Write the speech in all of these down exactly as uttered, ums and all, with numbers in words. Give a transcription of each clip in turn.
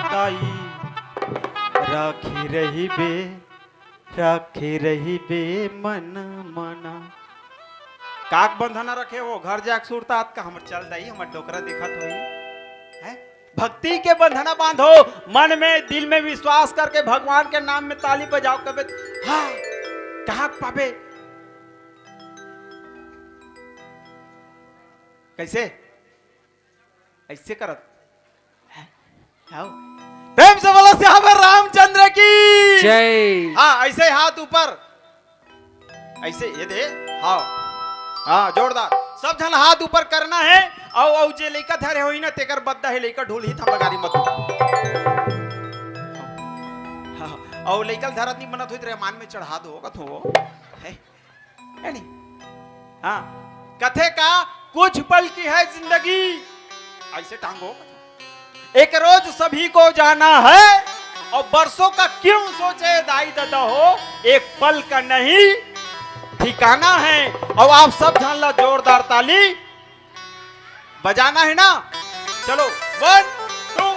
ताई, राखे रहिबे, राखे रहिबे मन मना। काक बंधना रखे हो, घर जाके सुरतात का हमर चल दाई, हमर डोकरा दिखत होई। हैं? भक्ति के बंधना बांधो, मन में, दिल में विश्वास करके भगवान के नाम में ताली बजाओ, कबे, हाँ, कहाँ पाबे? कैसे? ऐसे करत। आओ। प्रेम से बोलो सियावर रामचंद्र की। जय। हाँ, ऐसे हाथ ऊपर, ऐसे ये दे। हाँ, हाँ, जोरदार। सब झन हाथ ऊपर करना है। अउ अउ जे लइका धरे होई ना, तेकर बद्दा है, लइका ढोल ही थमा गारी मत दो। हाँ, अउ लइका धरत नहीं बनत होई त रहमान में चढ़ा दो, कथो है। है नहीं? हाँ, कथे का कुछ पल की है जिंदगी, ऐसे टांगो। एक रोज सभी को जाना है, और बरसों का क्यों सोचे दाई दादा हो, एक पल का नहीं ठिकाना है। और आप सब झन ला जोरदार ताली बजाना है ना। चलो, one, two,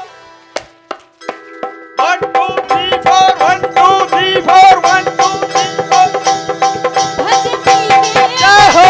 one, two, three, four, one, two, three, four, one, two, three, four. जय हो।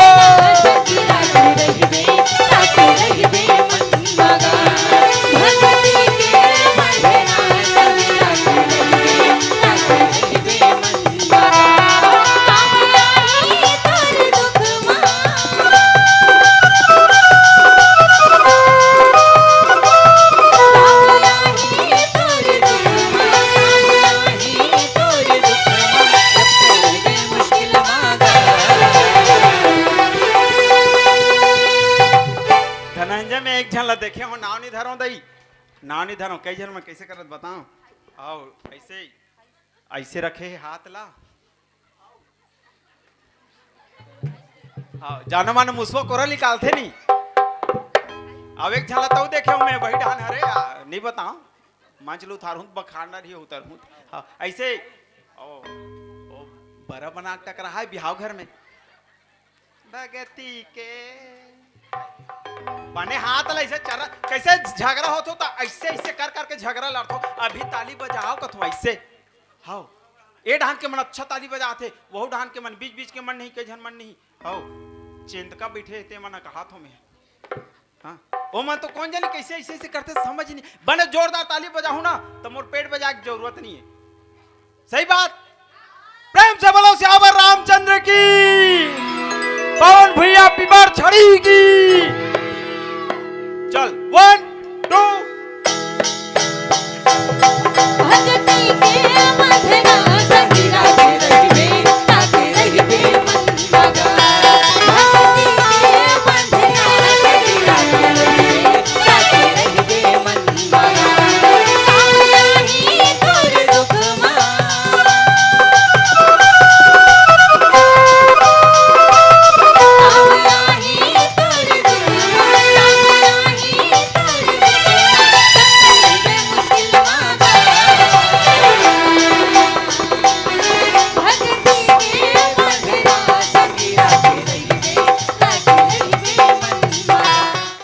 धनंजय में एक झन ला देखे हो, नाव नहीं धरो दई, नाव नहीं धरो, कई झन में कैसे करत बताओ। आओ, ऐसे ही, ऐसे रखे है हाथ ला। हाँ, जानो मानो मुसवा कोरा निकालथे नहीं। अब एक झन ला तऊ देखे हो मैं, वही डहान, अरे यार, नहीं बताओ। मंच ल उतारहूं त बखान रही उतारहूं। हाँ, ऐसे। ओ, ओ, बरा बना टकरा है बिहाव घर में। भगती के। बने हाथ ला ऐसे चरा, कैसे झगड़ा होत हो त ऐसे, ऐसे कर करके झगड़ा लड़त हो। अभी ताली बजाओ कथो ऐसे। हाओ। ए डहान के मन अच्छा ताली बजात हे, वहू डहान के मन, बीच बीच के मन नहीं, कई झन मन नहीं। हाओ। चिंतका बैठे हे, ते मन कहात हो मैं। हाँ। ओ मन तो कोन जानी कैसे ऐसे ऐसे करथे, समझ नहीं। बने जोरदार ताली बजाहूं ना, त मोर पेट बजाए के जरूरत नहीं है। सही बात। प्रेम से बोलो सियावर रामचंद्र की, पवन भैया पिपर छड़ी की। चल, वन, टू,